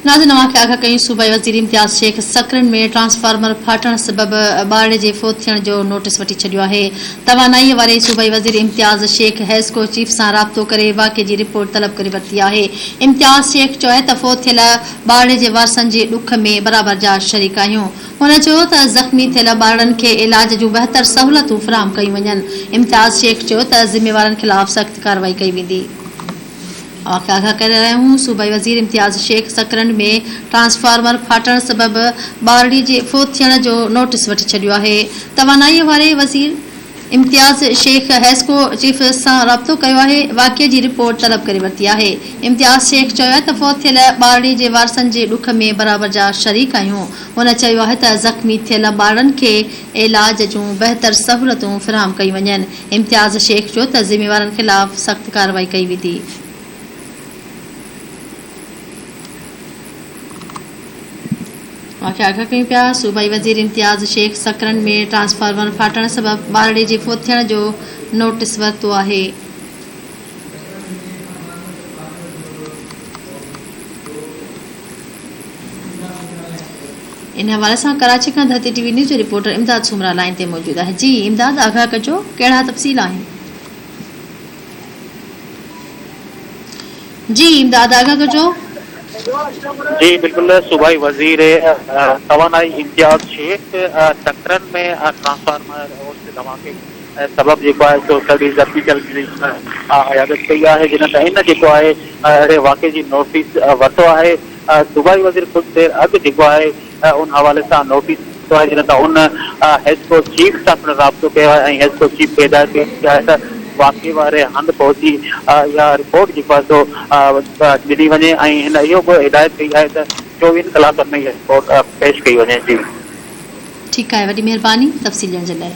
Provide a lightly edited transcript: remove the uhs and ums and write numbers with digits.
ناظرين اوهان کي آگاهه ڪيون صوبائي وزير امتياز شيخ سڪرنڊ ۾ ٽرانسفارمر ڦاٽڻ سبب ٻارڙي جي فوت ٿيڻ جو نوٽيس وٺي ڇڏيو آهي. توانائي واري صوبائي وزير امتياز شيخ حيسڪو چيف سان رابطو ڪري واقعي جي رپورٽ طلب ڪري ورتي آهي. امتياز شيخ چيو آهي ته فوت ٿيل ٻارڙي جي وارثن جي ڏک ۾ برابر جا شريڪ آهيون. هن چيو ته زخمي ٿيل ٻارڙن کي علاج جون بهتر سهولتون فراهم ڪيون وڃن. امتياز شيخ چيو ته ذميوارن خلاف سخت ڪارروائي ڪئي ويندي. اوهان کي آگاهه ڪري رهيا آهيون صوبائي وزير امتياز شيخ سڪرنڊ ۾ ٽرانسفارمر ڦاٽڻ سبب ٻارڙي جي فوت ٿيڻ جو نوٽيس وٺي ڇڏيو آهي توانائي واري وزير امتياز شيخ حيسڪو چيف سان رابطو ڪيو آهي واقعي جي رپورٽ طلب ڪري ورتي آهي امتياز شيخ چيو آهي ته فوت ٿيل ٻارڙي جي وارثن جي ڏک ۾ برابر جا شريڪ آهيون هن چيو آهي ته زخمي ٿيل ٻارڙن کي علاج جون بهتر سهولتون فراهم ڪيون وڃن امتياز شيخ چيو ته ذميوارن خلاف سخت ڪارروائي ڪئي ويندي. اوهان کي آگاهه ڪيون پيا صوبائي وزير امتياز شيخ سڪرنڊ ۾ ٽرانسفارمر ڦاٽڻ سبب ٻارڙي جي فوت ٿيڻ جو نوٽيس ورتو آهي. ان حوالي سان ڪراچي کان ڌرتي ٽي وي نيوز جو رپورٽر امداد سومرا لائين تي موجود آهي جي امداد آگاهه ڪجو ڪهڙا تفصيل آهن. جي امداد آگاهه ڪجو. جي بلڪل صوبائي وزير توانائي امتياز شيخ سڪرن ۾ ٽرانسفارمر اوچتي ڌماڪي سبب جيڪو آهي سو سڙي زخمي ٿيل جي عيادت ڪئي آهي جنھن ته ان جيڪو آهي اهڙي واقعي جي نوٽيس ورتو آهي صوبائي وزير ڪجهه دير اڳ جيڪو آهي ان حوالي سان نوٽيس ورتو آهي جنھن ته ان حيسڪو چيف سان پڻ رابطو ڪيو آهي ۽ حيسڪو چيف کي هدايت ڪئي آهي ته واقعي واري هنڌ پهچي اها رپورٽ جيڪو آهي سو ڏني وڃي ۽ هن اهو به هدايت ڪئي آهي ته چوويهن ڪلاڪن ۾ اها رپورٽ پيش ڪئي وڃي جي. ٺيڪ آهي وڏي مهرباني تفصيل ڏيڻ جي لاء.